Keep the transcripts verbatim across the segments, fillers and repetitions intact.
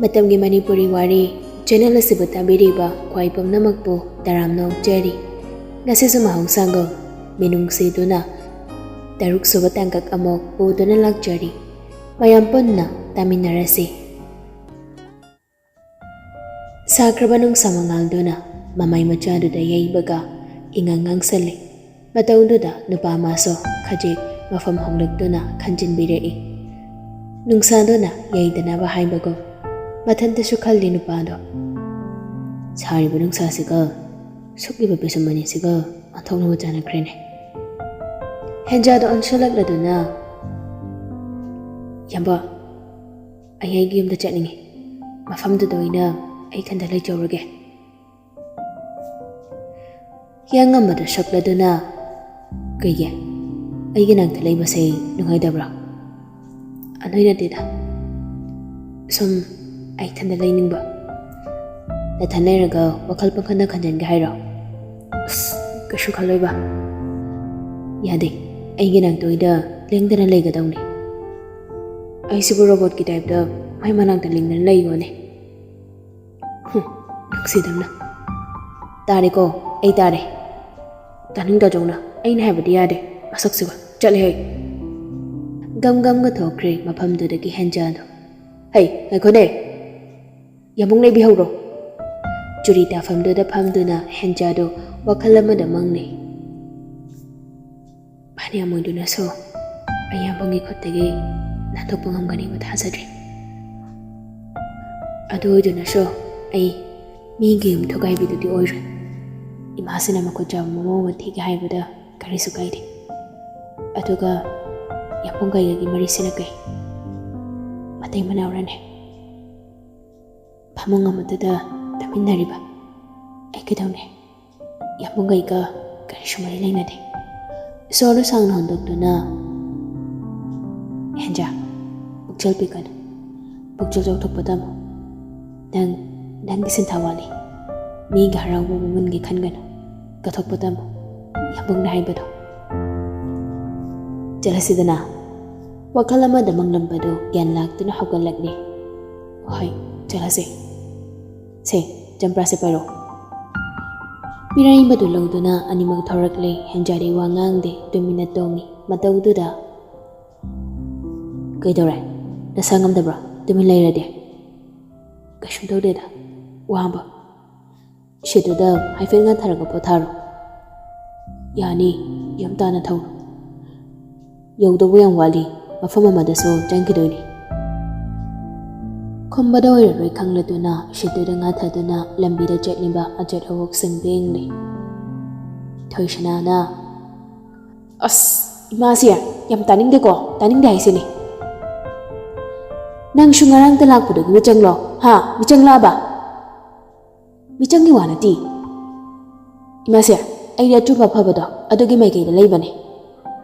ꯃꯇꯝꯒꯤ ꯃꯅꯤꯄꯨꯔꯤ ꯋꯥꯔꯤ ꯆꯦꯅꯦꯜ ꯑꯁꯤꯕꯨ ꯇꯥꯕꯤꯔꯤꯕ ꯈ꯭ꯋꯥꯏ ꯄꯨꯝꯅꯃꯛꯄꯨ ꯇꯔꯥꯝꯅ ꯑꯣꯛꯆꯔꯤ꯫ ꯉꯁꯤꯁꯨ ꯃꯍꯧꯁꯥꯒꯨꯝ ꯃꯤꯅꯨꯡꯁꯤꯗꯨꯅ ꯇꯔꯨꯛꯁꯨꯕ ꯇꯥꯡꯀꯛ ꯑꯃꯨꯛ ꯄꯨꯗꯨꯅ ꯂꯥꯛꯆꯔꯤ꯫ ꯃꯌꯥꯝ ꯄꯨꯟꯅ ꯇꯥꯃꯤꯟꯅꯔꯁꯤ꯫ ꯁꯥꯈ꯭ꯔꯕ ꯅꯨꯡꯁꯥ ꯃꯉꯥꯜꯗꯨꯅ ꯃꯃꯥꯏ ꯃꯆꯥꯗꯨꯗ ꯌꯩꯕꯒ ꯏꯉꯥꯡ ꯉꯥꯡꯁꯜꯂꯤ꯫ ꯃꯇꯧꯗꯨꯗ ꯅꯨꯄꯥ ꯑꯃꯁꯨ ꯈꯖꯤꯛ ꯃꯐꯝ ꯍꯣꯡꯂꯛꯇꯨꯅ ꯈꯟꯖꯤꯟꯕꯤꯔꯛꯏ꯫ ꯅꯨꯡꯁꯥꯗꯨꯅ ꯌꯩꯗꯅꯕ ꯍꯥꯏꯕꯒꯨꯝ ꯃꯊꯟꯇꯁꯨ ꯈꯜꯂꯤ ꯅꯨꯄꯥꯗꯣ꯫ ꯁꯥꯔꯤꯕ ꯅꯨꯡꯁꯥꯁꯤꯒ ꯁꯨꯛꯂꯤꯕ ꯄꯤꯁꯨꯝ ꯑꯅꯤꯁꯤꯒ ꯑꯣꯟꯊꯣꯛꯅꯕ ꯆꯥꯟꯅꯈ꯭ꯔꯦꯅꯦ꯫ ꯍꯦꯟꯖꯥꯗꯣ ꯑꯣꯟꯁꯤꯜꯂꯛꯂꯗꯨꯅ, "ꯏꯌꯥꯝꯕ, ꯑꯩ ꯑꯩꯒꯤ ꯌꯨꯝꯗ ꯆꯠꯅꯤꯡꯉꯤ꯫ ꯃꯐꯝꯗꯨꯗ ꯑꯣꯏꯅ ꯑꯩ ꯏꯊꯟꯗ ꯂꯩꯖꯧꯔꯒꯦ꯫" ꯍꯤꯌꯥꯡꯉꯝꯕꯗ ꯁꯣꯛꯂꯗꯨꯅ, "ꯀꯩꯒꯤ? ꯑꯩꯒꯤ ꯅꯥꯛꯇ ꯂꯩꯕꯁꯦ ꯅꯨꯡꯉꯥꯏꯇꯕ꯭ꯔꯥ?" "ꯑꯗꯨꯏ ꯅꯠꯇꯦꯗ, ꯁꯨꯝ ꯑꯩ ꯏꯊꯟꯗ ꯂꯩꯅꯤꯡꯕ꯫" "ꯅꯊꯟ ꯂꯩꯔꯒ ꯋꯥꯈꯜ ꯄꯪꯈꯟꯗ ꯈꯟꯖꯟꯒꯦ ꯍꯥꯏꯔꯣ?" "ꯑꯁ, ꯀꯩꯁꯨ ꯈꯜꯂꯣꯏꯕ꯫" "ꯌꯥꯗꯦ, ꯑꯩꯒꯤ ꯅꯥꯛꯇ ꯑꯣꯏꯅ ꯂꯦꯡꯗꯅ ꯂꯩꯒꯗꯧꯅꯤ꯫" "ꯑꯩꯁꯤꯕꯨ ꯔꯣꯕꯣꯠꯀꯤ ꯇꯥꯏꯞꯇ ꯃꯩ ꯃꯅꯥꯛꯇ ꯂꯦꯡꯗꯅ ꯂꯩꯌꯣꯅꯦ?" ꯍꯨꯝ, ꯅꯨꯡꯁꯤꯗꯕꯅ꯫ "ꯇꯥꯔꯦꯀꯣ, ꯑꯩ ꯇꯥꯔꯦ꯫ ꯇꯥꯅꯤꯡ ꯇꯥꯖꯧꯅ, ꯑꯩꯅ ꯍꯥꯏꯕꯗꯤ ꯌꯥꯗꯦ꯫ ꯃꯁꯛꯁꯤꯒ, ꯆꯠꯂꯦꯍꯦ꯫" ꯒꯝ ꯒꯝꯒ ꯊꯣꯛꯈ꯭ꯔꯦ ꯃꯐꯝꯗꯨꯗꯒꯤ ꯍꯦꯟꯖꯥꯗꯣ꯫ "ꯍꯩ, ꯉꯥꯏꯈꯣꯅꯦ, ꯌꯥꯝꯕꯨꯡ ꯂꯩꯕꯤꯍꯧꯔꯣ꯫" ꯆꯨꯔꯤ ꯇꯥꯐꯝꯗꯨꯗ ꯐꯝꯗꯨꯅ ꯍꯦꯟꯖꯥꯗꯣ ꯋꯥꯈꯜ ꯑꯃꯗ ꯃꯪꯂꯤ꯫ ꯐꯅꯌꯥꯝ ꯑꯣꯏꯗꯨꯅꯁꯨ ꯑꯩ ꯌꯥꯝꯕꯨꯡꯒꯤ ꯈꯨꯠꯇꯒꯤ ꯅꯥꯟꯊꯣꯛꯄ ꯉꯝꯒꯅꯤꯕ ꯊꯥꯖꯗ꯭ꯔꯤ꯫ ꯑꯗꯨ ꯑꯣꯏꯗꯨꯅꯁꯨ ꯑꯩ ꯃꯤꯒꯤ ꯌꯨꯝ ꯊꯨꯒꯥꯏꯕꯤꯗꯨꯗꯤ ꯑꯣꯏꯔꯣꯏ꯫ ꯏꯃꯥꯁꯤꯅ ꯃꯈꯨꯠ ꯆꯥꯕ ꯃꯃꯧ ꯑꯃ ꯊꯤꯒꯦ ꯍꯥꯏꯕꯗ ꯀꯔꯤꯁꯨ ꯀꯥꯏꯗꯦ꯫ ꯑꯗꯨꯒ ꯌꯥꯝꯕꯨꯡ ꯀꯩꯒꯒꯤ ꯃꯔꯤꯁꯤꯅ ꯀꯩ? ꯃꯇꯩ ꯃꯅꯥꯎꯔꯅꯦ? ꯐꯃꯨꯡ ꯑꯃꯠꯇꯗ ꯇꯨꯝꯃꯤꯟꯅꯔꯤꯕ ꯑꯩ ꯀꯩꯗꯧꯅꯤ? ꯌꯥꯝꯕꯨꯡ ꯀꯩꯒ ꯀꯔꯤꯁꯨ ꯃꯔꯤ ꯂꯩꯅꯗꯦ꯫ ꯁꯣꯔꯗꯨ ꯁꯥꯡꯅ ꯍꯣꯟꯗꯣꯛꯇꯨꯅ, "ꯍꯦꯟꯖꯥ, ꯄꯨꯛꯆꯦꯜ ꯄꯤꯛꯀꯅꯨ꯫ ꯄꯨꯛꯆꯦꯜ ꯆꯥꯎꯊꯣꯛꯄ ꯇꯝꯃꯨ꯫ ꯅꯪ, ꯅꯪꯒꯤ ꯁꯤꯟꯊꯥ ꯋꯥꯠꯂꯤ꯫ ꯃꯤꯒꯤ ꯍꯔꯥꯎꯕꯕꯨ ꯃꯨꯟꯒꯦ ꯈꯟꯒꯅꯨ꯫ ꯀꯠꯊꯣꯛꯄ ꯇꯝꯃꯨ, ꯌꯥꯝꯕꯨꯡꯅ ꯍꯥꯏꯕꯗꯣ꯫" "ꯆꯠꯂꯁꯤꯗꯅ꯫" ꯋꯥꯈꯜ ꯑꯃꯗ ꯃꯪꯂꯝꯕꯗꯨ ꯒ꯭ꯌꯥꯟ ꯂꯥꯛꯇꯨꯅ ꯍꯧꯒꯠꯂꯛꯂꯤ꯫ "ꯍꯣꯏ, ꯆꯠꯂꯁꯦ꯫ ꯁꯦ, ꯆꯝꯄ꯭ꯔꯥꯁꯦ ꯄꯥꯏꯔꯣ꯫ ꯄꯤꯔꯛꯏꯕꯗꯨ ꯂꯧꯗꯨꯅ ꯑꯅꯤꯃꯛ ꯊꯧꯔꯛꯂꯦ꯫ ꯍꯦꯟꯖꯥꯗꯤ ꯋꯥ ꯉꯥꯡꯗꯦ, ꯇꯨꯃꯤꯟꯅ ꯇꯣꯡꯉꯤ꯫ ꯃꯇꯧꯗꯨꯗ, "ꯀꯩꯗꯧꯔꯦ? ꯅꯁꯥ ꯉꯝꯗꯕ꯭ꯔꯣ? ꯇꯨꯃꯤꯟ ꯂꯩꯔꯗꯤ?" "ꯀꯩꯁꯨꯝ ꯇꯧꯗꯦꯗ, ꯋꯥꯕ꯫" "ꯁꯤꯠꯇꯨꯗ ꯍꯥꯏꯐꯦꯠ ꯉꯥꯊꯔꯒ ꯄꯣꯊꯥꯔꯣ꯫" "ꯌꯥꯅꯤ, ꯌꯥꯝ ꯇꯥꯅ ꯊꯧꯔꯣ꯫" "ꯌꯧꯗꯧꯕ ꯌꯥꯝ ꯋꯥꯠꯂꯤ, ꯃꯐꯝ ꯑꯃꯗꯁꯨ ꯆꯪꯈꯤꯗꯣꯏꯅꯤ꯫" ꯈꯨꯝꯕꯗ ꯑꯣꯏꯔꯔꯣꯏ ꯈꯪꯂꯗꯨꯅ ꯁꯤꯠꯇꯨꯗ ꯉꯥꯊꯗꯨꯅ ꯂꯝꯕꯤꯗ ꯆꯠꯂꯤꯕ ꯑꯆꯠ ꯑꯋꯣꯛꯁꯤꯡ ꯂꯦꯡꯂꯤ꯫ ꯊꯣꯏꯁꯅꯥꯅ, "ꯑꯁ, ꯏꯃꯥꯁꯦ ꯌꯥꯝ ꯇꯥꯅꯤꯡꯗꯦꯀꯣ, ꯇꯥꯅꯤꯡꯗꯦ ꯍꯥꯏꯁꯤꯅꯤ꯫ ꯅꯪꯁꯨ ꯉꯔꯥꯡꯇ ꯂꯥꯛꯄꯗꯨꯒꯤ ꯃꯤꯆꯪꯂꯣ? ꯍꯥ, ꯃꯤꯆꯪꯂꯥꯕ?" "ꯃꯤꯆꯪꯒꯤ ꯋꯥ ꯅꯠꯇꯦ ꯏꯃꯥꯁꯦ, ꯑꯩꯗꯤ ꯑꯆꯨꯝꯕ ꯑꯐꯕꯗꯣ ꯑꯗꯨꯒꯤ ꯃꯥꯏꯀꯩꯗ ꯂꯩꯕꯅꯦ꯫"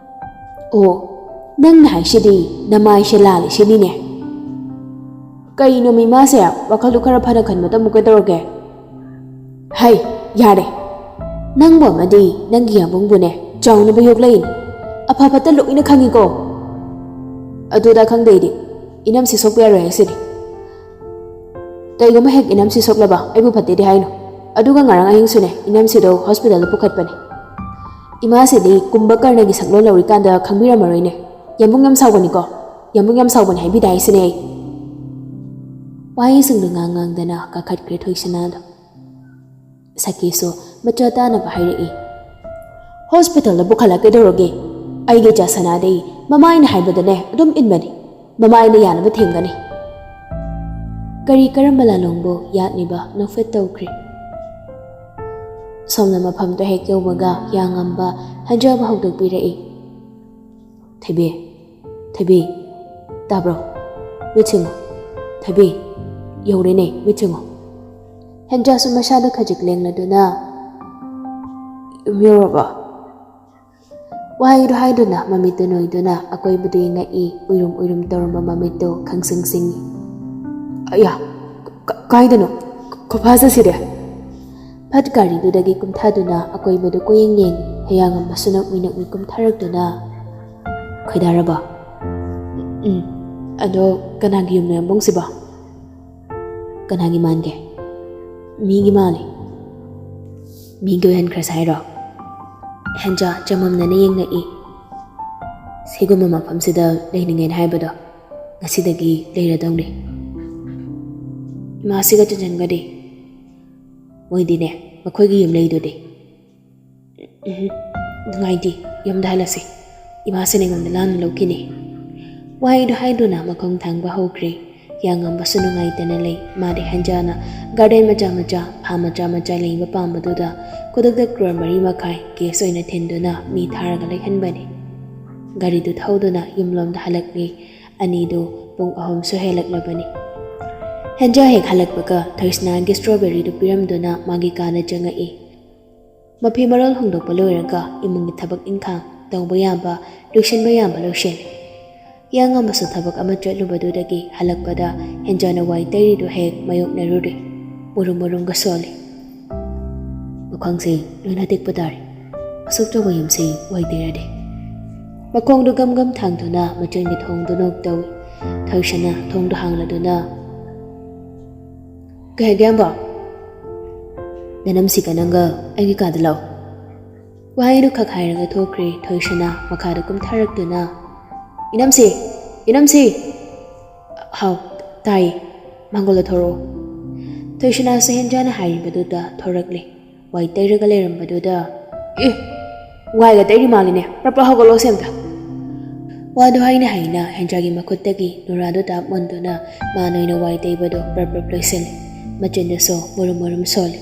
"ꯑꯣ, ꯅꯪꯅ ꯍꯥꯏꯁꯤꯗꯤ ꯅꯃꯥꯏꯁꯦ ꯂꯥꯜꯂꯤꯁꯤꯅꯤꯅꯦ꯫ ꯀꯩꯅꯣ ꯃꯤꯃꯥꯁꯦ, ꯋꯥꯈꯜꯗꯨ ꯈꯔ ꯐꯅ ꯈꯟꯕꯗ ꯑꯃꯨꯛ ꯀꯩꯗꯧꯔꯒꯦ?" "ꯍꯩ, ꯌꯥꯔꯦ꯫ ꯅꯪꯕꯨ ꯑꯃꯗꯤ ꯅꯪꯒꯤ ꯌꯥꯕꯨꯡꯕꯨꯅꯦ ꯆꯥꯎꯅꯕ ꯌꯣꯛꯂꯛꯏꯅꯤ꯫ ꯑꯐ ꯐꯠꯇ ꯂꯣꯏꯅ ꯈꯪꯉꯤꯀꯣ꯫" "ꯑꯗꯨꯗ ꯈꯪꯗꯦ ꯑꯩꯗꯤ꯫ ꯏꯅꯝꯁꯤ ꯁꯣꯛꯄ ꯌꯥꯔꯣꯏ ꯍꯥꯏꯁꯤꯅꯤ꯫ ꯀꯩꯒꯨꯝꯕ ꯍꯦꯛ ꯏꯅꯝꯁꯤ ꯁꯣꯛꯂꯕ ꯑꯩꯕꯨ ꯐꯠꯇꯦꯗꯤ ꯍꯥꯏꯅꯨ꯫ ꯑꯗꯨꯒ ꯉꯔꯥꯡ ꯑꯍꯤꯡꯁꯨꯅꯦ ꯏꯅꯝꯁꯤꯗꯣ ꯍꯣꯁꯄꯤꯇꯥꯜꯗ ꯄꯨꯈꯠꯄꯅꯦ꯫ ꯏꯃꯥꯁꯤꯗꯤ ꯀꯨꯝꯚꯀꯔꯅꯒꯤ ꯁꯛꯂꯣꯟ ꯂꯧꯔꯤꯀꯥꯟꯗ ꯈꯪꯕꯤꯔꯝꯃꯔꯣꯏꯅꯦ꯫ ꯌꯥꯝꯕꯨꯡ ꯌꯥꯝ ꯁꯥꯎꯒꯅꯤꯀꯣ꯫ ꯌꯥꯝꯕꯨꯡ ꯌꯥꯝ ꯁꯥꯎꯒꯅꯤ ꯍꯥꯏꯕꯤꯗꯦ ꯍꯥꯏꯁꯤꯅꯦ ꯑꯩ꯫" ꯋꯥꯍꯩꯁꯤꯡꯗꯣ ꯉꯥꯡ ꯉꯥꯡꯗꯅ ꯀꯥꯈꯠꯈ꯭ꯔꯦ ꯊꯣꯏꯁꯅꯥꯗꯣ꯫ ꯁꯈꯤꯁꯨ ꯃꯆꯥ ꯇꯥꯅꯕ ꯍꯥꯏꯔꯛꯏ꯫ "ꯍꯣꯁꯄꯤꯇꯥꯜꯗ ꯄꯨꯈꯠꯂ ꯀꯩꯗꯧꯔꯒꯦ? ꯑꯩꯒꯤ ꯏꯆꯥ ꯁꯅꯥꯗꯤ ꯃꯃꯥꯏꯅ ꯍꯥꯏꯕꯗꯅꯦ ꯑꯗꯨꯝ ꯏꯟꯕꯅꯤ꯫ ꯃꯃꯥꯏꯅ ꯌꯥꯅꯕ ꯊꯦꯝꯒꯅꯤ꯫" ꯀꯔꯤ ꯀꯔꯝꯕ ꯂꯥꯂꯣꯡꯕꯨ ꯌꯥꯠꯂꯤꯕ ꯅꯣꯛꯐꯦꯠ ꯇꯧꯈ꯭ꯔꯦ꯫ ꯁꯣꯝꯅ ꯃꯐꯝꯗꯨ ꯍꯦꯛ ꯌꯧꯕꯒ ꯌꯥꯉꯝꯕ ꯍꯟꯖꯕ ꯍꯧꯗꯣꯛꯄꯤꯔꯛꯏ꯫ "ꯊꯣꯏꯕꯤ, ꯊꯣꯏꯕꯤ, ꯇꯥꯕ꯭ꯔꯣ? ꯃꯤꯠ ꯁꯤꯡꯉꯨ꯫ ꯊꯣꯏꯕꯤ, ꯌꯧꯔꯦꯅꯦ, ꯃꯤꯠ ꯁꯤꯡꯉꯨ꯫" ꯍꯦꯟꯖꯥꯁꯨ ꯃꯁꯥꯗ ꯈꯖꯤꯛ ꯂꯦꯡꯂꯗꯨꯅ, "ꯌꯨꯝ ꯌꯧꯔꯕꯣ?" ꯋꯥꯍꯩꯗꯨ ꯍꯥꯏꯗꯨꯅ ꯃꯃꯤꯠꯇꯨ ꯅꯣꯏꯗꯨꯅ ꯑꯀꯣꯏꯕꯗꯨ ꯌꯦꯡꯉꯛꯏ꯫ ꯎꯏꯔꯨꯝ ꯎꯏꯔꯨꯝ ꯇꯧꯔꯝꯕ ꯃꯃꯤꯠꯇꯨ ꯈꯪꯁꯤꯡ ꯁꯤꯡꯏ꯫ "ꯑꯌꯥ, ꯀ-, ꯀꯥꯏꯗꯅꯣ? ꯈꯨꯐꯥꯖ ꯁꯤꯗꯤ!" ꯐꯠ ꯒꯥꯔꯤꯗꯨꯗꯒꯤ ꯀꯨꯝꯊꯗꯨꯅ ꯑꯀꯣꯏꯕꯗꯨ ꯀꯣꯏꯌꯦꯡ ꯌꯦꯡꯏ꯫ ꯍꯌꯥꯡꯒꯝꯕꯁꯨ ꯅꯣꯛꯃꯤ ꯅꯣꯛꯃꯤ ꯀꯨꯝꯊꯔꯛꯇꯨꯅ, "ꯈꯣꯏꯗꯥꯔꯕꯣ?" "ꯎꯝ, ꯑꯗꯣ ꯀꯅꯥꯒꯤ ꯌꯨꯝꯅꯣ ꯌꯥꯝꯕꯨꯡꯁꯤꯕꯣ?" ꯀꯅꯥꯒꯤ ꯃꯥꯟꯒꯦ? ꯃꯤꯒꯤ ꯃꯥꯜꯂꯤ꯫ ꯃꯤꯒꯤ ꯑꯣꯏꯍꯟꯈ꯭ꯔꯁꯦ ꯍꯥꯏꯔꯣ? ꯍꯦꯟꯖꯥ ꯆꯃꯝꯅꯅ ꯌꯦꯡꯉꯛꯏ꯫ ꯁꯤꯒꯨꯝꯕ ꯃꯐꯝꯁꯤꯗ ꯂꯩꯅꯤꯡꯉꯦꯅ ꯍꯥꯏꯕꯗꯣ ꯉꯁꯤꯗꯒꯤ ꯂꯩꯔꯗꯧꯅꯤ꯫ ꯏꯃꯥꯁꯤꯒ ꯆꯟꯆꯟꯒꯗꯤ? ꯃꯣꯏꯗꯤꯅꯦ, ꯃꯈꯣꯏꯒꯤ ꯌꯨꯝ ꯂꯩꯗꯨꯗꯤ꯫ ꯎꯝ, ꯅꯨꯡꯉꯥꯏꯇꯦ, ꯌꯨꯝꯗ ꯍꯜꯂꯁꯤ꯫ ꯏꯃꯥꯁꯤꯅ ꯑꯩꯉꯣꯟꯗ ꯂꯥꯟꯅ ꯂꯧꯈꯤꯅꯤ꯫ ꯋꯥꯍꯩꯗꯨ ꯍꯥꯏꯗꯨꯅ ꯃꯈꯣꯡ ꯊꯥꯡꯕ ꯍꯧꯈ꯭ꯔꯦ꯫ ꯍꯤꯌꯥꯡꯉꯝꯕꯁꯨ ꯅꯨꯡꯉꯥꯏꯇꯅ ꯂꯩ꯫ ꯃꯥꯗꯤ ꯍꯦꯟꯖꯥꯅ ꯒꯥꯔꯗꯦꯟ ꯃꯆꯥ ꯃꯆꯥ, ꯐꯥꯝ ꯃꯆꯥ ꯃꯆꯥ ꯂꯩꯕ ꯄꯥꯝꯕꯗꯨꯗ ꯈꯨꯗꯛꯇ ꯀ꯭ꯔꯣꯔ ꯃꯔꯤ ꯃꯈꯥꯏ ꯀꯦꯁ ꯑꯣꯏꯅ ꯊꯤꯟꯗꯨꯅ ꯃꯤ ꯊꯥꯔꯒ ꯂꯩꯍꯟꯕꯅꯤ꯫ ꯒꯥꯔꯤꯗꯨ ꯊꯧꯗꯨꯅ ꯌꯨꯝꯂꯣꯝꯗ ꯍꯜꯂꯛꯂꯤ꯫ ꯑꯅꯤꯗꯨ ꯄꯨꯡ ꯑꯍꯨꯝꯁꯨ ꯍꯦꯜꯂꯛꯂꯕꯅꯤ꯫ ꯍꯦꯟꯖꯥ ꯍꯦꯛ ꯍꯜꯂꯛꯄꯒ ꯊꯣꯏꯁꯅꯥꯒꯤ ꯁ꯭ꯇ꯭ꯔꯣꯕꯦꯔꯤꯗꯨ ꯄꯤꯔꯝꯗꯨꯅ ꯃꯥꯒꯤ ꯀꯥꯗ ꯆꯪꯉꯛꯏ꯫ ꯃꯐꯤ ꯃꯔꯣꯜ ꯍꯣꯡꯗꯣꯛꯄ ꯂꯣꯏꯔꯒ ꯏꯃꯨꯡꯒꯤ ꯊꯕꯛ ꯏꯪꯈꯥꯡ ꯇꯧꯕ ꯌꯥꯕ, ꯂꯣꯏꯁꯤꯟꯕ ꯌꯥꯕ ꯂꯣꯏꯁꯤꯜꯂꯤ꯫ ꯍꯤꯌꯥꯡꯉꯝꯕꯁꯨ ꯊꯕꯛ ꯑꯃ ꯆꯠꯂꯨꯕꯗꯨꯗꯒꯤ ꯍꯜꯂꯛꯄꯗ ꯍꯦꯟꯖꯥꯅ ꯋꯥꯏ ꯇꯩꯔꯤꯗꯨ ꯍꯦꯛ ꯃꯥꯌꯣꯛꯅꯔꯨꯔꯦ꯫ ꯃꯨꯔꯨꯝ ꯃꯨꯔꯨꯝꯒ ꯁꯣꯜꯂꯤ꯫ ꯃꯈꯣꯡꯁꯦ ꯂꯣꯏꯅ ꯇꯦꯛꯄ ꯇꯥꯔꯦ꯫ ꯑꯁꯨꯛ ꯆꯥꯎꯕ ꯌꯨꯝꯁꯦ ꯋꯥꯏ ꯇꯩꯔꯗꯤ꯫ ꯃꯈꯣꯡꯗꯨ ꯒꯝ ꯒꯝ ꯊꯥꯡꯗꯨꯅ ꯃꯆꯟꯒꯤ ꯊꯣꯡꯗꯨ ꯅꯣꯛ ꯇꯧꯏ꯫ ꯊꯣꯏꯁꯅꯥ ꯊꯣꯡꯗꯨ ꯍꯥꯡꯂꯗꯨꯅ, "ꯀꯩ ꯍꯥꯏꯒꯦ, ꯑꯝꯕ?" "ꯅꯅꯝꯁꯤꯒ ꯅꯪꯒ ꯑꯩꯒꯤ ꯀꯥꯗ ꯂꯥꯛꯑꯣ꯫" ꯋꯥꯍꯩꯗꯨ ꯈꯛ ꯍꯥꯏꯔꯒ ꯊꯣꯛꯈ꯭ꯔꯦ꯫ ꯊꯣꯏꯁꯅꯥ ꯃꯈꯥꯗ ꯀꯨꯝꯊꯔꯛꯇꯨꯅ, "ꯏꯅꯝꯁꯤ! ꯏꯅꯝꯁꯤ!" "ꯍꯥꯎ, ꯇꯥꯏꯌꯦ꯫ ꯃꯥꯡꯒꯣꯜꯗ ꯊꯣꯔꯛꯑꯣ꯫" ꯊꯣꯏꯁꯅꯥꯁꯨ ꯍꯦꯟꯖꯥꯅ ꯍꯥꯏꯔꯤꯕꯗꯨꯗ ꯊꯣꯔꯛꯂꯦ꯫ ꯋꯥꯏ ꯇꯩꯔꯒ ꯂꯩꯔꯝꯕꯗꯨꯗ, "ꯑꯦ, ꯋꯥꯏꯒ ꯇꯩꯔꯤ ꯃꯥꯜꯂꯤꯅꯦ, ꯄ꯭ꯔꯞ ꯄ꯭ꯔꯞ ꯍꯧꯒꯠꯂꯣ ꯁꯦ ꯑꯝꯇ꯫" ꯋꯥꯗꯨ ꯍꯥꯏꯅ ꯍꯥꯏꯅ ꯍꯦꯟꯖꯥꯒꯤ ꯃꯈꯨꯠꯇꯒꯤ ꯅꯨꯔꯥꯗꯨ ꯇꯥꯞ ꯑꯣꯟꯗꯨꯅ ꯃꯥ ꯅꯣꯏꯅ ꯋꯥꯏ ꯇꯩꯕꯗꯨ ꯄ꯭ꯔꯞ ꯄ꯭ꯔꯞ ꯂꯣꯏꯁꯤꯜꯂꯤ꯫ ꯃꯆꯤꯟꯗꯨꯁꯨ ꯃꯨꯔꯨꯝ ꯃꯨꯔꯨꯝ ꯁꯣꯜꯂꯤ꯫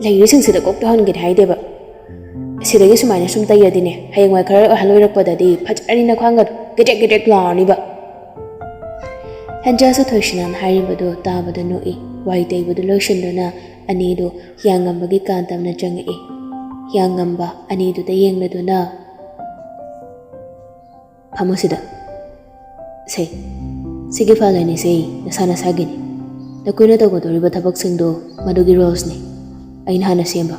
"ꯂꯩꯔꯤꯁꯤꯡꯁꯤꯗ ꯀꯣꯛ ꯇꯧꯍꯟꯒꯦꯗꯤ ꯍꯥꯏꯗꯦꯕ꯫ ꯁꯤꯗꯒꯤ ꯁꯨꯃꯥꯏꯅ ꯁꯨꯝ ꯇꯩꯔꯗꯤꯅꯦ, ꯍꯌꯦꯡꯋꯥꯏ ꯈꯔ ꯑꯍꯜ ꯑꯣꯏꯔꯛꯄꯗꯗꯤ ꯐꯖꯔꯅꯤ ꯅꯈ꯭ꯋꯥꯡꯒꯗꯣ, ꯒꯦꯗ꯭ꯔꯦꯛ ꯒꯦꯗ꯭ꯔꯦꯛ ꯂꯥꯎꯔꯅꯤꯕ꯫" ꯍꯦꯟꯖꯥꯁꯨ ꯊꯣꯏꯁꯅꯥꯅ ꯍꯥꯏꯔꯤꯕꯗꯨ ꯇꯥꯕꯗ ꯅꯣꯛꯏ꯫ ꯋꯥꯏ ꯇꯩꯕꯗꯨ ꯂꯣꯏꯁꯤꯟꯗꯨꯅ ꯑꯅꯤꯗꯨ ꯍꯤꯌꯥꯡꯉꯝꯕꯒꯤ ꯀꯥ ꯇꯝꯅ ꯆꯪꯉꯛꯏ꯫ ꯍꯤꯌꯥꯡꯉꯝꯕ ꯑꯅꯤꯗꯨꯗ ꯌꯦꯡꯂꯗꯨꯅ, "ꯐꯝꯃꯣ ꯁꯤꯗ꯫ ꯁꯦ, ꯁꯤꯒꯤ ꯐꯥꯏꯜ ꯑꯅꯤꯁꯦ ꯅꯁꯥ ꯅꯁꯥꯒꯤꯅꯤ꯫ ꯅꯈꯣꯏꯅ ꯇꯧꯒꯗꯧꯔꯤꯕ ꯊꯕꯛꯁꯤꯡꯗꯣ ꯃꯗꯨꯒꯤ ꯔꯣꯜꯁꯅꯤ꯫ ꯑꯩꯅ ꯍꯥꯟꯅ ꯁꯦꯝꯕ꯫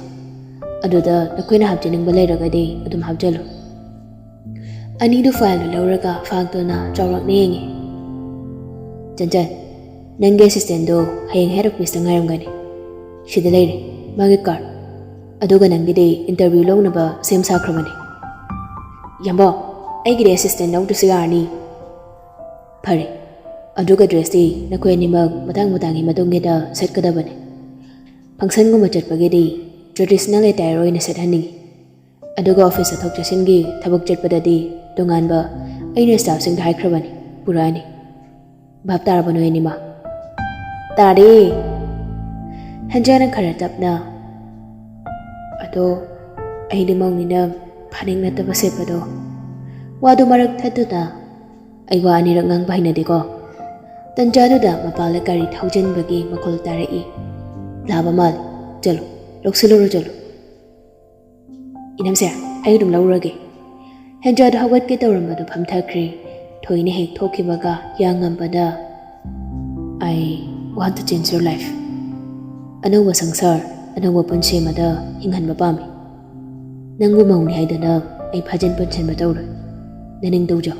ꯑꯗꯨꯗ ꯅꯈꯣꯏꯅ ꯍꯥꯞꯆꯅꯤꯡꯕ ꯂꯩꯔꯒꯗꯤ ꯑꯗꯨꯝ ꯍꯥꯞꯆꯜꯂꯨ꯫" ꯑꯅꯤꯗꯨ ꯐꯥꯏꯜꯗꯨ ꯂꯧꯔꯒ ꯐꯥꯛꯇꯨꯅ ꯆꯥꯎꯔꯥꯛꯅ ꯌꯦꯡꯉꯤ꯫ "ꯆꯟꯆꯟ, ꯅꯪꯒꯤ ꯑꯦꯁꯤꯁꯇꯦꯟꯗꯣ ꯍꯌꯦꯡ ꯍꯦꯗ ꯑꯣꯐꯤꯁꯇ ꯉꯥꯏꯔꯝꯒꯅꯤ꯫ ꯁꯤꯗ ꯂꯩꯔꯦ ꯃꯥꯒꯤ ꯀꯥꯔꯗ꯫ ꯑꯗꯨꯒ ꯅꯪꯒꯤꯗꯤ ꯏꯟꯇꯔꯚ꯭ꯌꯨ ꯂꯧꯅꯕ ꯁꯦꯝ ꯁꯥꯈ꯭ꯔꯕꯅꯤ꯫ ꯌꯥꯝꯕꯣ, ꯑꯩꯒꯤꯗꯤ ꯑꯦꯁꯤꯁꯇꯦꯟ ꯂꯧꯗ꯭ꯔꯁꯨ ꯌꯥꯔꯅꯤ꯫ ꯐꯔꯦ, ꯑꯗꯨꯒ ꯗ꯭ꯔꯦꯁꯇꯤ ꯅꯈꯣꯏ ꯑꯅꯤꯃꯛ ꯃꯇꯥꯡ ꯃꯇꯥꯡꯒꯤ ꯃꯇꯨꯡ ꯏꯟꯅ ꯁꯦꯠꯀꯗꯕꯅꯤ꯫ ꯐꯪꯁꯟꯒꯨꯝꯕ ꯆꯠꯄꯒꯤꯗꯤ ꯇ꯭ꯔꯦꯗꯤꯁꯅꯦꯜ ꯑꯦꯇꯥꯌꯔ ꯑꯣꯏꯅ ꯁꯦꯠꯍꯟꯅꯤꯡꯉꯤ꯫ ꯑꯗꯨꯒ ꯑꯣꯐꯤꯁ ꯆꯠꯊꯣꯛ ꯆꯠꯁꯤꯟꯒꯤ ꯊꯕꯛ ꯆꯠꯄꯗꯗꯤ ꯇꯣꯉꯥꯟꯕ ꯑꯩꯅ ꯁ꯭ꯇꯥꯐꯁꯤꯡꯗ ꯍꯥꯏꯈ꯭ꯔꯕꯅꯤ, ꯄꯨꯔꯛꯑꯅꯤ꯫ ꯚꯥꯞ ꯇꯥꯔꯕ ꯅꯣꯏ ꯑꯅꯤꯃꯛ? ꯇꯥꯔꯦ꯫ ꯍꯦꯟꯖꯥꯅ ꯈꯔ ꯇꯞꯅ, "ꯑꯗꯣ ꯑꯩꯗꯤ ꯃꯧꯅꯤꯅ ꯐꯅꯦꯛ ꯅꯠꯇꯕ ꯁꯦꯠꯄꯗꯣ ꯋꯥꯗꯨ ꯃꯔꯛ ꯊꯠꯇꯨꯅ ꯑꯩ ꯋꯥ ꯑꯅꯤꯔꯛ ꯉꯥꯡꯕ ꯍꯩꯅꯗꯦꯀꯣ꯫" ꯇꯟꯖꯥꯗꯨꯗ ꯃꯄꯥꯜꯗ ꯒꯥꯔꯤ ꯊꯧꯖꯤꯟꯕꯒꯤ ꯃꯈꯣꯜ ꯇꯥꯔꯛꯏ꯫ ꯂꯥꯕ ꯃꯥꯜꯂꯤ꯫ "ꯆꯠꯂꯣ, ꯂꯧꯁꯤꯜꯂꯨꯔꯣ, ꯆꯠꯂꯣ꯫" "ꯏꯅꯝꯁꯦ, ꯑꯩ ꯑꯗꯨꯝ ꯂꯧꯔꯒꯦ꯫" ꯍꯦꯟꯖꯥꯗ ꯍꯧꯒꯠꯀꯦ ꯇꯧꯔꯝꯕꯗꯨ ꯐꯝꯊꯈ꯭ꯔꯦ꯫ ꯊꯣꯏꯅ ꯍꯦꯛ ꯊꯣꯛꯈꯤꯕꯒ ꯍꯤꯌꯥꯡꯉꯝꯕꯗ, "I want to change your life꯫ ꯑꯅꯧꯕ ꯁꯪꯁꯥꯔ, ꯑꯅꯧꯕ ꯄꯨꯟꯁꯤ ꯑꯃꯗ ꯍꯤꯡꯍꯟꯕ ꯄꯥꯝꯃꯤ꯫ ꯅꯪꯕꯨ ꯃꯧꯅꯤ ꯍꯥꯏꯗꯅ ꯑꯩ ꯐꯥꯖꯤꯟ ꯄꯨꯟꯁꯤꯟꯕ ꯇꯧꯔꯣꯏ꯫ ꯅꯅꯤꯡ ꯇꯧꯖꯧ꯫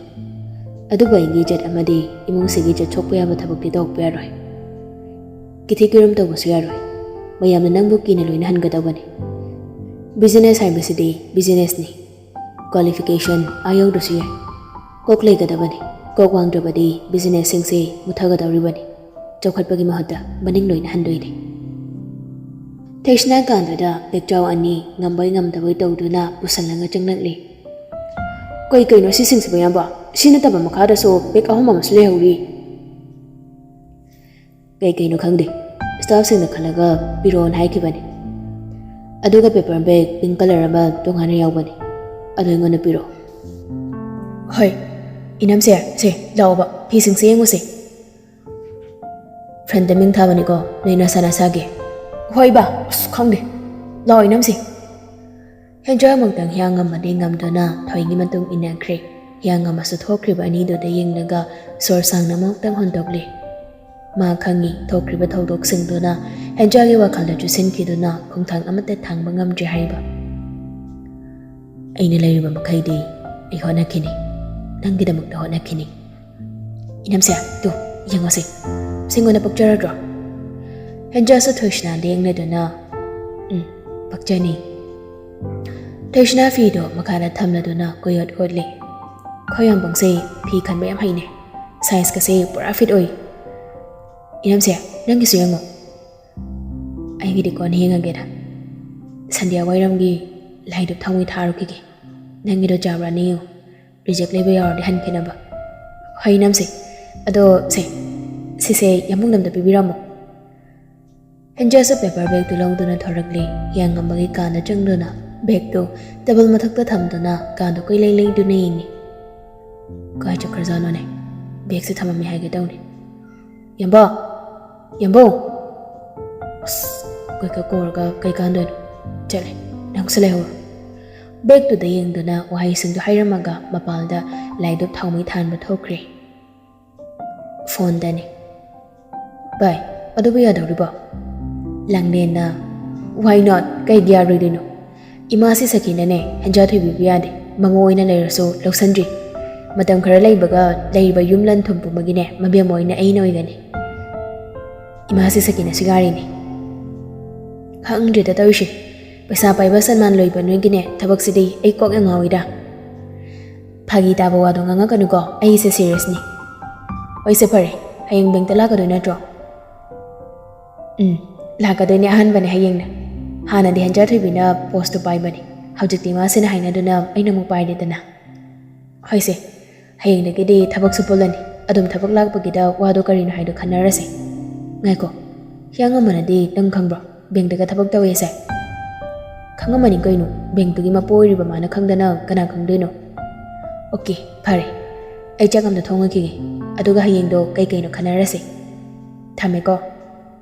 ꯑꯗꯨꯕꯨ ꯑꯩꯒꯤ ꯏꯖꯠ ꯑꯃꯗꯤ ꯏꯃꯨꯡꯁꯤꯒꯤ ꯏꯖꯠ ꯁꯣꯛꯄ ꯌꯥꯕ ꯊꯕꯛꯇꯤ ꯇꯧꯔꯛꯄ ꯌꯥꯔꯣꯏ꯫ ꯀꯤꯊꯤ ꯀꯤꯔꯨꯝ ꯇꯧꯕꯁꯨ ꯌꯥꯔꯣꯏ꯫ ꯃꯌꯥꯝꯅ ꯅꯪꯕꯨ ꯀꯤꯅ ꯂꯣꯏꯅ ꯍꯟꯒꯗꯧꯕꯅꯤ꯫ ꯕꯤꯖꯤꯅꯦꯁ ꯍꯥꯏꯕꯁꯤꯗꯤ ꯕꯤꯖꯤꯅꯦꯁꯅꯤ꯫ ꯀ꯭ꯋꯥꯂꯤꯐꯤꯀꯦꯁꯟ ꯑꯥ ꯌꯧꯗ꯭ꯔꯁꯨ ꯌꯥꯏ꯫ ꯀꯣꯛ ꯂꯩꯒꯗꯕꯅꯤ꯫ ꯀꯣꯛ ꯋꯥꯡꯗ꯭ꯔꯕꯗꯤ ꯕꯤꯖꯤꯅꯦꯁꯁꯤꯡꯁꯦ ꯃꯨꯠꯊꯒꯗꯧꯔꯤꯕꯅꯤ꯫ ꯆꯥꯎꯈꯠꯄꯒꯤ ꯃꯍꯨꯠꯇ ꯃꯅꯤꯡ ꯂꯣꯏꯅ ꯍꯟꯗꯣꯏꯅꯤ꯫" ꯊꯩꯁꯤꯅꯥ ꯀꯥꯟꯗꯨꯗ ꯕꯦꯛꯆꯥꯎ ꯑꯅꯤ ꯉꯝꯕꯣꯏ ꯉꯝꯗꯕꯣꯏ ꯇꯧꯗꯨꯅ ꯄꯨꯁꯜꯂꯒ ꯆꯪꯂꯛꯂꯤ꯫ "ꯀꯩ ꯀꯩꯅꯣ ꯁꯤꯁꯤꯡꯁꯤꯕꯨ, ꯏꯌꯥꯝꯕ? ꯁꯤ ꯅꯠꯇꯕ ꯃꯈꯥꯗꯁꯨ ꯕꯦꯛ ꯑꯍꯨꯝ ꯑꯃꯁꯨ ꯂꯩꯍꯧꯔꯤ꯫" "ꯀꯩ ꯀꯩꯅꯣ ꯈꯪꯗꯦ, ꯁ꯭ꯇꯥꯐꯁꯤꯡꯗ ꯈꯜꯂꯒ ꯄꯤꯔꯛꯑꯣꯅ ꯍꯥꯏꯈꯤꯕꯅꯤ꯫ ꯑꯗꯨꯒ ꯄꯦꯄꯔ ꯕꯦꯛ ꯄꯤꯡ ꯀꯂꯔ ꯑꯃ ꯇꯣꯉꯥꯟꯅ ꯌꯥꯎꯕꯅꯤ, ꯑꯗꯨ ꯑꯩꯉꯣꯟꯗ ꯄꯤꯔꯛꯑꯣ꯫" "ꯍꯣꯏ, ꯏꯅꯝꯁꯦ, ꯁꯦ ꯂꯥꯛꯑꯣꯕ, ꯐꯤꯁꯤꯡꯁꯦ ꯌꯦꯡꯉꯨꯁꯦ꯫ ꯐ꯭ꯔꯟꯗ ꯃꯤꯡ ꯊꯥꯕꯅꯤꯀꯣ, ꯅꯣꯏ ꯅꯁꯥ ꯅꯁꯥꯒꯤ꯫" "ꯍꯣꯏ ꯕꯥ, ꯑꯁ ꯈꯪꯗꯦ, ꯂꯥꯛꯑꯣ ꯏꯅꯝꯁꯦ꯫" ꯍꯦꯟꯖꯥꯃꯛꯇꯪ ꯍꯤꯌꯥꯡꯉꯝꯕꯗꯤ ꯉꯝꯗꯨꯅ ꯊꯣꯏꯒꯤ ꯃꯇꯨꯡ ꯏꯟꯅꯈ꯭ꯔꯦ꯫ ꯍꯤꯌꯥꯡꯉꯝꯕꯁꯨ ꯊꯣꯛꯈ꯭ꯔꯤꯕ ꯑꯅꯤꯗꯨꯗ ꯌꯦꯡꯂꯒ ꯁꯣꯔ ꯁꯥꯡꯅ ꯑꯃꯨꯛꯇꯪ ꯍꯣꯟꯗꯣꯛꯂꯦ꯫ ꯃꯥ ꯈꯪꯉꯤ, ꯊꯣꯛꯈ꯭ꯔꯤꯕ ꯊꯧꯗꯣꯛꯁꯤꯡꯗꯨꯅ ꯍꯦꯟꯖꯥꯒꯤ ꯋꯥꯈꯜꯗ ꯆꯨꯁꯤꯟꯈꯤꯗꯨꯅ ꯈꯣꯡꯊꯥꯡ ꯑꯃꯠꯇ ꯊꯥꯡꯕ ꯉꯝꯗ꯭ꯔꯤ ꯍꯥꯏꯕ꯫ "ꯑꯩꯅ ꯂꯩꯔꯤꯕ ꯃꯈꯩꯗꯤ ꯑꯩ ꯍꯣꯠꯅꯈꯤꯅꯤ, ꯅꯪꯒꯤꯗꯃꯛꯇ ꯍꯣꯠꯅꯈꯤꯅꯤ꯫ ꯏꯅꯝꯁꯦ, ꯇꯨ, ꯌꯦꯡꯉꯣꯁꯦ, ꯁꯤꯡꯉꯣꯟꯗ ꯄꯛꯆꯔꯗ꯭ꯔꯣ? ꯍꯦꯟꯖꯥꯁꯨ ꯊꯣꯏꯁꯅꯥꯗ ꯌꯦꯡꯂꯗꯨꯅ, "ꯎꯝ, ꯄꯛꯆꯅꯤ꯫" ꯊꯣꯏꯁꯅꯥ ꯐꯤꯗꯣ ꯃꯈꯥꯗ ꯊꯝꯂꯗꯨꯅ ꯀꯣꯏꯑꯣꯠ ꯑꯣꯠꯂꯤ꯫ "ꯈꯣꯏ ꯌꯥꯝꯕꯪꯁꯦ ꯐꯤ ꯈꯟꯕ ꯌꯥꯝ ꯍꯩꯅꯦ꯫ ꯁꯥꯏꯖꯀꯁꯦ ꯄꯨꯔꯥ ꯐꯤꯠ ꯑꯣꯏ꯫ ꯏꯅꯝꯁꯦ, ꯅꯪꯒꯤꯁꯨ ꯌꯦꯡꯉꯣ꯫" "ꯑꯩꯒꯤꯗꯤ ꯀꯣꯟꯅ ꯌꯦꯡꯉꯒꯦꯗ꯫ ꯁꯟꯙ꯭ꯌꯥ ꯋꯥꯏꯔꯝꯒꯤ ꯂꯥꯏꯗꯨ ꯊꯥꯎꯃꯩ ꯊꯥꯔꯨꯈꯤꯒꯦ꯫ ꯅꯪꯒꯤꯗꯣ ꯆꯥꯕ꯭ꯔꯥꯅ ꯌꯦꯡꯉꯨ꯫ ꯔꯤꯖꯦꯛ ꯂꯩꯕ ꯌꯥꯎꯔꯗꯤ ꯍꯟꯈꯤꯅꯕ꯫ ꯍꯣꯏ, ꯏꯅꯝꯁꯦ꯫ ꯑꯗꯣ ꯁꯦ, ꯁꯤꯁꯦ ꯌꯥꯝꯕꯨꯡꯗ ꯑꯝꯇ ꯄꯤꯕꯤꯔꯝꯃꯣ꯫" ꯍꯦꯟꯖꯥꯁꯨ ꯄꯦꯄꯔ ꯕꯦꯒꯇꯨ ꯂꯧꯗꯨꯅ ꯊꯣꯔꯛꯂꯦ꯫ ꯍꯤꯌꯥꯡꯉꯝꯕꯒꯤ ꯀꯥꯗ ꯆꯪꯗꯨꯅ ꯕꯦꯒꯇꯨ ꯇꯦꯕꯜ ꯃꯊꯛꯇ ꯊꯝꯗꯨꯅ ꯀꯥꯗꯨ ꯀꯣꯏꯂꯩ ꯂꯩꯗꯨꯅ ꯌꯦꯡꯉꯤ꯫ "ꯀꯥꯏ ꯆꯠꯈ꯭ꯔꯖꯥꯠꯅꯣꯅꯦ? ꯕꯦꯒꯁꯦ ꯊꯝꯃꯝꯃꯦ ꯍꯥꯏꯒꯦ ꯇꯧꯅꯤ꯫ ꯌꯥꯝꯕꯣ! ꯌꯥꯝꯕꯣ!" ꯑꯁ, ꯀꯣꯏꯀ ꯀꯧꯔꯒ ꯀꯩ ꯀꯥꯟꯗꯣꯏꯅꯣ? ꯆꯠꯂꯦ, ꯅꯪꯁꯨ ꯂꯩꯍꯧꯔꯣ꯫ ꯕꯦꯒꯇꯨꯗ ꯌꯦꯡꯗꯨꯅ ꯋꯥꯍꯩꯁꯤꯡꯗꯨ ꯍꯥꯏꯔꯝꯃꯒ ꯃꯄꯥꯜꯗ ꯂꯥꯏꯗꯨꯛ ꯊꯥꯎꯃꯩ ꯊꯥꯟꯕ ꯊꯣꯛꯈ꯭ꯔꯦ꯫ ꯐꯣꯟꯗꯅꯤ꯫ "ꯚꯥꯏ, ꯑꯗꯨꯕꯨ ꯌꯥꯗꯧꯔꯤꯕꯣ?" ꯂꯥꯡꯂꯦꯟꯅ, "Why not? ꯀꯩꯒꯤ ꯌꯥꯔꯣꯏꯗꯣꯏꯅꯣ? ꯏꯃꯥꯁꯤ ꯁꯈꯤꯅꯅꯦ ꯍꯦꯟꯖꯥ ꯊꯣꯏꯕꯤꯕꯨ ꯌꯥꯗꯦ, ꯃꯃꯧ ꯑꯣꯏꯅ ꯂꯩꯔꯁꯨ ꯂꯧꯁꯟꯗ꯭ꯔꯤ꯫ ꯃꯇꯝ ꯈꯔ ꯂꯩꯕꯒ ꯂꯩꯔꯤꯕ ꯌꯨꯝ ꯂꯟ ꯊꯨꯝ ꯄꯨꯝꯕꯒꯤꯅꯦ ꯃꯕꯦꯝꯃ ꯑꯣꯏꯅ ꯑꯩꯅ ꯑꯣꯏꯒꯅꯤ꯫" ꯏꯃꯥꯁꯤ ꯁꯈꯤꯅ ꯁꯤꯒꯥꯔꯤꯅꯤ꯫ ꯈꯪꯗ꯭ꯔꯦꯗ ꯇꯧꯔꯤꯁꯦ꯫ ꯄꯩꯁꯥ ꯄꯥꯏꯕ ꯁꯟꯃꯥꯟ ꯂꯣꯏꯕ ꯅꯣꯏꯒꯤꯅꯦ ꯊꯕꯛꯁꯤꯗꯤ ꯑꯩ ꯀꯣꯛ ꯌꯥꯝ ꯉꯥꯎꯏꯗ꯫ ꯐꯥꯒꯤ ꯇꯥꯕ ꯋꯥꯗꯣ ꯉꯥꯡꯉꯛꯀꯅꯨꯀꯣ, ꯑꯩꯁꯦ ꯁꯤꯔꯤꯌꯁꯅꯤ꯫ ꯍꯣꯏꯁꯦ ꯐꯔꯦ, ꯍꯌꯦꯡ ꯕꯦꯡꯛꯇ ꯂꯥꯛꯀꯗꯣꯏ ꯅꯠꯇ꯭ꯔꯣ? ꯎꯝ, ꯂꯥꯛꯀꯗꯣꯏꯅꯦ, ꯑꯍꯥꯟꯕꯅꯦ ꯍꯌꯦꯡꯅ꯫ ꯍꯥꯟꯅꯗꯤ ꯍꯦꯟꯖꯥ ꯊꯣꯏꯕꯤꯅ ꯄꯣꯁꯇꯨ ꯄꯥꯏꯕꯅꯦ, ꯍꯧꯖꯤꯛꯇꯤ ꯃꯥꯁꯤꯅ ꯍꯥꯏꯅꯗꯨꯅ ꯑꯩꯅ ꯑꯃꯨꯛ ꯄꯥꯏꯔꯦꯗꯅ꯫ ꯍꯣꯏꯁꯦ, ꯍꯌꯦꯡꯗꯒꯤꯗꯤ ꯊꯕꯛꯁꯨ ꯄꯨꯜꯂꯅꯤ꯫ ꯑꯗꯨꯝ ꯊꯕꯛ ꯂꯥꯛꯄꯒꯤꯗ ꯋꯥꯗꯣ ꯀꯔꯤꯅꯣ ꯍꯥꯏꯗꯣ ꯈꯟꯅꯔꯁꯦ꯫ ꯉꯥꯏꯈꯣ, ꯍꯤꯌꯥꯡꯉꯝꯕꯅꯗꯤ ꯅꯪ ꯈꯪꯕ꯭ꯔꯣ? ꯕꯦꯡꯛꯇꯒ ꯊꯕꯛ ꯇꯧꯋꯦꯁꯦ? ꯈꯪꯉꯝꯃꯅꯤ ꯀꯩꯅꯣ, ꯕꯦꯡꯛꯇꯨꯒꯤ ꯃꯄꯨ ꯑꯣꯏꯔꯤꯕ ꯃꯥꯅ ꯈꯪꯗꯅ ꯀꯅꯥ ꯈꯪꯗꯣꯏꯅꯣ? ꯑꯣꯀꯦ, ꯐꯔꯦ, ꯑꯩ ꯆꯥꯛ ꯑꯝꯇ ꯊꯣꯡꯉꯈꯤꯒꯦ, ꯑꯗꯨꯒ ꯍꯌꯦꯡꯗꯣ ꯀꯩ ꯀꯩꯅꯣ ꯈꯟꯅꯔꯁꯦ꯫ ꯊꯝꯃꯦꯀꯣ꯫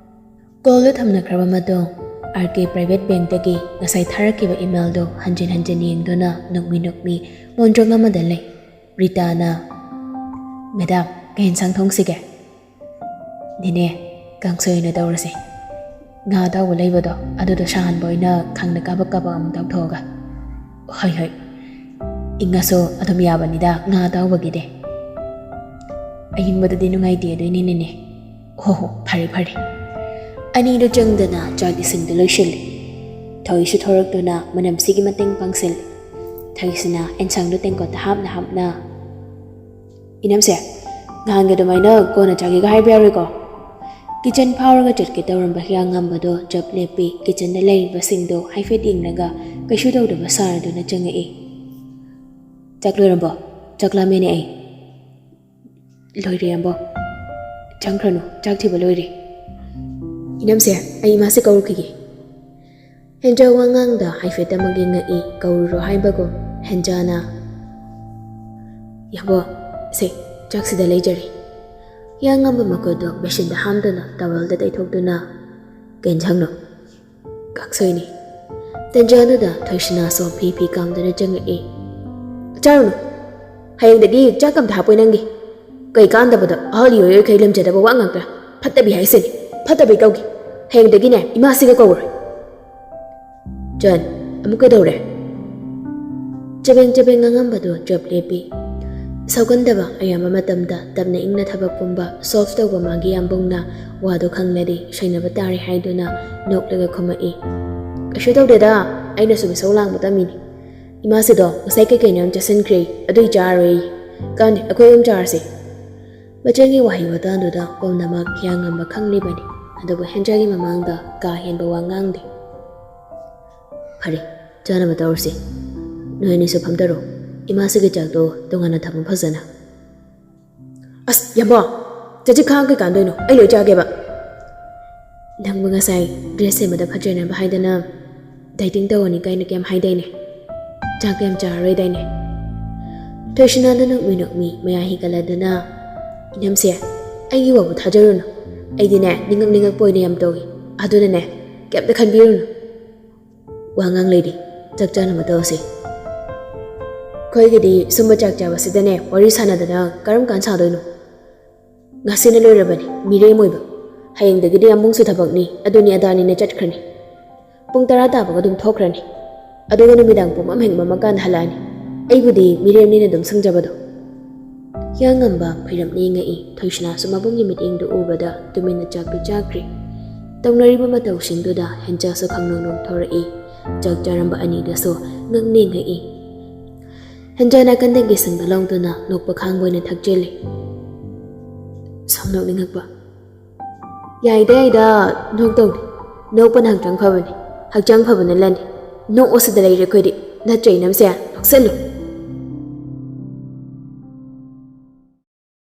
ꯀꯣꯜꯗꯨ ꯊꯝꯅꯈ꯭ꯔꯕ ꯃꯇꯨꯡ, ꯑꯥꯔ ꯀꯦ ꯄ꯭ꯔꯥꯏꯚꯦꯠ ꯕꯦꯡꯛꯇꯒꯤ ꯉꯁꯥꯏ ꯊꯥꯔꯛꯈꯤꯕ ꯏꯃꯦꯜꯗꯨ ꯍꯟꯖꯤꯟ ꯍꯟꯖꯤꯟ ꯌꯦꯡꯗꯨꯅ ꯅꯣꯛꯃꯤ ꯅꯣꯛꯃꯤ ꯃꯣꯟꯗ꯭ꯔꯣꯛ ꯑꯃꯗ ꯂꯩ꯫ ꯔꯤꯇꯥꯅ, "ꯃꯦꯗꯥꯝ, ꯀꯩ ꯌꯦꯟꯁꯥꯡ ꯊꯣꯡꯁꯤꯒꯦ?" "ꯅꯦꯅꯦ, ꯀꯥꯡꯁꯣꯏ ꯑꯣꯏꯅ ꯇꯧꯔꯁꯦ꯫ ꯉꯥ ꯑꯇꯥꯎꯕ ꯂꯩꯕꯗꯣ, ꯑꯗꯨꯗꯣ ꯁꯥꯍꯟꯕ ꯑꯣꯏꯅ ꯈꯥꯡꯗ ꯀꯥꯕꯛ ꯀꯥꯕꯛ ꯑꯃꯨꯛ ꯇꯥꯎꯊꯣꯛꯑꯒ꯫" "ꯍꯣꯏ, ꯍꯣꯏ꯫ ꯏꯪꯉꯁꯨ ꯑꯗꯨꯝ ꯌꯥꯕꯅꯤꯗ ꯉꯥ ꯑꯇꯥꯎꯕꯒꯤꯗꯤ꯫ ꯑꯏꯪꯕꯗꯨꯗꯤ ꯅꯨꯡꯉꯥꯏꯇꯦ ꯑꯗꯨꯏꯅꯤꯅꯦꯅꯦ꯫" ꯍꯣ ꯍꯣ, ꯐꯔꯦ ꯐꯔꯦ꯫ ꯑꯅꯤꯗꯨ ꯆꯪꯗꯅ ꯆꯥꯛ ꯏꯁꯤꯡꯗꯨ ꯂꯣꯏꯁꯤꯜꯂꯤ꯫ ꯊꯣꯏꯁꯨ ꯊꯣꯔꯛꯇꯨꯅ ꯃꯅꯝꯁꯤꯒꯤ ꯃꯇꯦꯡ ꯄꯥꯡꯁꯤꯜꯂꯤ꯫ ꯊꯣꯏꯁꯤꯅ ꯑꯦꯟꯁꯥꯡꯗꯨ ꯇꯦꯡꯀꯣꯠꯇ ꯍꯥꯞꯅ ꯍꯥꯞꯅ, "ꯏꯅꯝꯁꯦ, ꯅꯍꯥꯟꯒꯤ ꯑꯗꯨꯃꯥꯏꯅ ꯀꯣꯟꯅ ꯆꯥꯒꯦꯒ ꯍꯥꯏꯕ ꯌꯥꯔꯣꯏꯀꯣ?" ꯀꯤꯆꯟ ꯐꯥꯎꯔꯒ ꯆꯠꯀꯦ ꯇꯧꯔꯝꯕ ꯍꯤꯌꯥꯡꯉꯝꯕꯗꯣ ꯆꯞ ꯂꯦꯞꯄꯤ꯫ ꯀꯤꯆꯟꯗ ꯂꯩꯔꯤꯕꯁꯤꯡꯗꯣ ꯍꯥꯏꯐꯦꯠ ꯌꯦꯡꯂꯒ ꯀꯩꯁꯨ ꯇꯧꯗꯕ ꯁꯥꯔꯗꯨꯅ ꯆꯪꯉꯛꯏ꯫ "ꯆꯥꯛ ꯂꯣꯏꯔꯕꯣ? ꯆꯥꯛ ꯂꯥꯝꯃꯦꯅꯦ ꯑꯩ꯫" "ꯂꯣꯏꯔꯦ, ꯌꯥꯝꯕꯣ꯫ ꯆꯪꯈ꯭ꯔꯅꯨ, ꯆꯥꯛ ꯊꯤꯕ ꯂꯣꯏꯔꯦ꯫" "ꯏꯅꯝꯁꯦ, ꯑꯩ ꯏꯃꯥꯁꯦ ꯀꯧꯔꯨꯈꯤꯒꯦ꯫" ꯍꯦꯟꯖꯥ ꯋꯥꯉꯥꯡꯗ ꯍꯥꯏꯐꯦꯠꯇꯃꯛ ꯌꯦꯡꯉꯛꯏ꯫ ꯀꯧꯔꯨꯔꯣ ꯍꯥꯏꯕꯒꯨꯝ ꯍꯦꯟꯖꯥꯅ, "ꯌꯥꯕꯣ, ꯁꯦ, ꯆꯥꯛꯁꯤꯗ ꯂꯩꯖꯔꯦ꯫" ꯍꯤꯌꯥꯡꯉꯝꯕ ꯃꯈꯨꯠꯇꯣ ꯕꯦꯁꯤꯟꯗ ꯍꯥꯝꯗꯨꯅ ꯇꯋꯦꯜꯗ ꯇꯩꯊꯣꯛꯇꯨꯅ, "ꯀꯩ ꯏꯟꯁꯥꯡꯅꯣ?" "ꯀꯥꯡꯁꯣꯏꯅꯤ꯫" ꯇꯟꯖꯥꯗꯨꯗ ꯊꯣꯏꯁꯅꯥꯁꯨ ꯐꯤ ꯐꯤ ꯀꯥꯝꯗꯨꯅ ꯆꯪꯉꯛꯏ꯫ "ꯆꯥꯔꯨꯅꯨ꯫ ꯍꯌꯦꯡꯗꯒꯤ ꯆꯥꯛ ꯑꯝꯇ ꯍꯥꯞꯄꯣꯏ ꯅꯪꯒꯤ꯫ ꯀꯩ ꯀꯥꯟꯗꯕꯗ ꯑꯍꯜ ꯑꯣꯏꯔꯈꯩ ꯂꯝꯖꯗꯕ ꯋꯥ ꯉꯥꯛꯇ꯫ ꯐꯠꯇꯕꯤ ꯍꯥꯏꯁꯤꯅꯤ꯫ ꯐꯠꯇꯕꯤ ꯀꯧꯒꯦ꯫ ꯍꯌꯦꯡꯗꯒꯤꯅꯦ ꯏꯃꯥꯁꯤꯒ ꯀꯧꯔꯣꯏ꯫" "ꯆꯟ, ꯑꯃꯨꯛ ꯀꯩꯗꯧꯔꯦ?" ꯆꯕꯦꯡ ꯆꯕꯦꯡ ꯉꯥꯡꯉꯝꯕꯗꯨ ꯆꯞ ꯂꯦꯞꯄꯤ꯫ ꯁꯧꯒꯟꯗꯕ ꯑꯌꯥꯝꯕ ꯃꯇꯝꯗ ꯇꯞꯅ ꯏꯪꯅ ꯊꯕꯛ ꯄꯨꯝꯕ ꯁꯣꯜꯚ ꯇꯧꯕ ꯃꯥꯒꯤ ꯌꯥꯝꯕꯨꯡꯅ ꯋꯥꯗꯨ ꯈꯪꯂꯗꯤ ꯁꯣꯏꯅꯕ ꯇꯥꯔꯦ ꯍꯥꯏꯗꯨꯅ ꯅꯣꯛꯂꯒ ꯈꯨꯝꯃꯛꯏ꯫ "ꯀꯩꯁꯨ ꯇꯧꯗꯦꯗ, ꯑꯩꯅꯁꯨ ꯃꯤꯁꯧ ꯂꯥꯡꯕ ꯇꯝꯃꯤꯅꯤ꯫ ꯏꯃꯥꯁꯤꯗꯣ ꯉꯁꯥꯏ ꯀꯩ ꯀꯩꯅꯣ ꯌꯥꯝ ꯆꯥꯁꯤꯟꯈ꯭ꯔꯦ, ꯑꯗꯨꯏ ꯆꯥꯔꯣꯏ꯫ ꯀꯥꯟꯗꯦ, ꯑꯩꯈꯣꯏ ꯑꯍꯨꯝ ꯆꯥꯔꯁꯦ꯫" ꯃꯆꯟꯒꯤ ꯋꯥꯍꯩ ꯋꯥꯇꯥꯗꯨꯗ ꯀꯣꯝꯅꯃꯛ ꯍꯤꯌꯥꯡꯉꯝꯕ ꯈꯪꯂꯤꯕꯅꯤ, ꯑꯗꯨꯕꯨ ꯍꯦꯟꯖꯥꯒꯤ ꯃꯃꯥꯡꯗ ꯀꯥ ꯍꯦꯟꯕ ꯋꯥ ꯉꯥꯡꯗꯦ꯫ "ꯐꯔꯦ, ꯆꯥꯅꯕ ꯇꯧꯔꯁꯤ꯫ ꯅꯣꯏ ꯑꯅꯤꯁꯨ ꯐꯝꯊꯔꯣ꯫ ꯏꯃꯥꯁꯤꯒꯤ ꯆꯥꯛꯇꯣ ꯇꯣꯉꯥꯟꯅ ꯊꯝꯃꯨ ꯐꯖꯅ꯫" "ꯑꯁ, ꯌꯥꯝꯕꯣ, ꯆꯖꯤꯛ ꯈꯥꯡ ꯀꯩ ꯀꯥꯟꯗꯣꯏꯅꯣ? ꯑꯩ ꯂꯣꯏ ꯆꯥꯒꯦꯕ꯫" "ꯅꯪꯕꯨ ꯉꯁꯥꯏ ꯗ꯭ꯔꯦꯁ ꯁꯦꯝꯕꯗ ꯐꯖꯅꯕ ꯍꯥꯏꯗꯅ ꯗꯥꯏꯇꯤꯡ ꯇꯧꯔꯅꯤ ꯀꯥꯏꯅ ꯀꯌꯥꯝ ꯍꯥꯏꯗꯥꯏꯅꯦ? ꯆꯥꯛ ꯌꯥꯝ ꯆꯥꯔꯔꯣꯏꯗꯥꯏꯅꯦ?" ꯊꯣꯏꯁꯅꯥꯗꯨ ꯅꯣꯛꯃꯤ ꯅꯣꯛꯃꯤ ꯃꯌꯥ ꯍꯤꯒꯠꯂꯗꯨꯅ, "ꯏꯅꯝꯁꯦ, ꯑꯩꯒꯤ ꯋꯥꯕꯨ ꯊꯥꯖꯔꯨꯅꯨ꯫ ꯑꯩꯗꯤꯅꯦ, ꯅꯤꯡꯉꯛ ꯅꯤꯡꯉꯛꯄ ꯑꯣꯏꯅ ꯌꯥꯝ ꯇꯧꯏ꯫ ꯑꯗꯨꯅꯅꯦ, ꯀꯩꯝꯇ ꯈꯟꯕꯤꯔꯨꯅꯨ꯫ ꯋꯥ ꯉꯥꯡ ꯂꯩꯔꯤ, ꯆꯥꯛ ꯆꯥꯅꯕ ꯇꯧꯔꯁꯤ꯫" "ꯑꯩꯈꯣꯏꯒꯤꯗꯤ ꯁꯨꯝꯕ ꯆꯥꯛ ꯆꯥꯕꯁꯤꯗꯅꯦ, ꯋꯥꯔꯤ ꯁꯥꯟꯅꯗꯅ ꯀꯔꯝ ꯀꯥꯟ ꯁꯥꯗꯣꯏꯅꯣ? ꯉꯁꯤꯅ ꯂꯣꯏꯔꯕꯅꯤ ꯃꯤꯔꯦꯝ ꯑꯣꯏꯕ꯫ ꯍꯌꯦꯡꯗꯒꯤꯗꯤ ꯌꯥꯝꯕꯨꯡꯁꯨ ꯊꯕꯛꯅꯤ, ꯑꯗꯨꯅꯤ ꯑꯗꯥꯅꯤꯅ ꯆꯠꯈ꯭ꯔꯅꯤ꯫ ꯄꯨꯡ ꯇꯔꯥ ꯇꯥꯕꯒ ꯑꯗꯨꯝ ꯊꯣꯛꯈ꯭ꯔꯅꯤ꯫ ꯑꯗꯨꯒ ꯅꯨꯃꯤꯗꯥꯡ ꯄꯨꯝꯃꯝ ꯍꯦꯛ ꯃꯝꯃꯀꯥꯟꯗ ꯍꯜꯂꯛꯑꯅꯤ꯫ ꯑꯩꯕꯨꯗꯤ ꯃꯤꯔꯦꯝꯅꯤꯅ ꯑꯗꯨꯝ ꯁꯪꯖꯕꯗꯣ꯫" ꯍꯤꯌꯥꯡꯉꯝꯕ ꯐꯩꯔꯞ ꯅꯤꯡꯉꯛꯏ꯫ ꯊꯣꯏꯁꯅꯥꯁꯨ ꯃꯕꯨꯡꯒꯤ ꯃꯤꯠꯌꯦꯡꯗꯨ ꯎꯕꯗ ꯇꯨꯃꯤꯟꯅ ꯆꯥꯛꯇꯨ ꯆꯥꯈ꯭ꯔꯦ꯫ ꯇꯧꯅꯔꯤꯕ ꯃꯇꯧꯁꯤꯡꯗꯨꯗ ꯍꯦꯟꯖꯥꯁꯨ ꯈꯪꯅꯣꯡ ꯅꯣꯡꯊꯣꯔꯛꯏ꯫ ꯆꯥꯛ ꯆꯥꯔꯝꯕ ꯑꯅꯤꯗꯁꯨ ꯉꯛ ꯅꯤꯡꯉꯛꯏ꯫ ꯍꯦꯟꯖꯥ ꯅꯥꯀꯟꯗꯒꯤ ꯁꯪꯗ ꯂꯧꯗꯨꯅ ꯅꯣꯛꯄ ꯈꯥꯡꯕ ꯑꯣꯏꯅ ꯊꯛꯆꯤꯜꯂꯤ꯫ ꯁꯨꯝ ꯅꯣꯛꯅꯤꯡꯉꯛꯄ꯫ ꯌꯥꯏꯗ ꯌꯥꯏꯗ, ꯅꯣꯛꯇꯧꯅꯤ꯫ ꯅꯣꯛꯄꯅ ꯍꯛꯆꯥꯡ ꯐꯕꯅꯤ, ꯍꯛꯆꯥꯡ ꯐꯕꯅ ꯂꯟꯅꯤ꯫ ꯅꯣꯛꯑꯣ ꯁꯤꯗ ꯂꯩꯔꯦ ꯑꯩꯈꯣꯏꯗꯤ꯫ ꯅꯠꯇ꯭ꯔ ꯏꯅꯝꯁꯦ? ꯅꯣꯛꯁꯜꯂꯨ꯫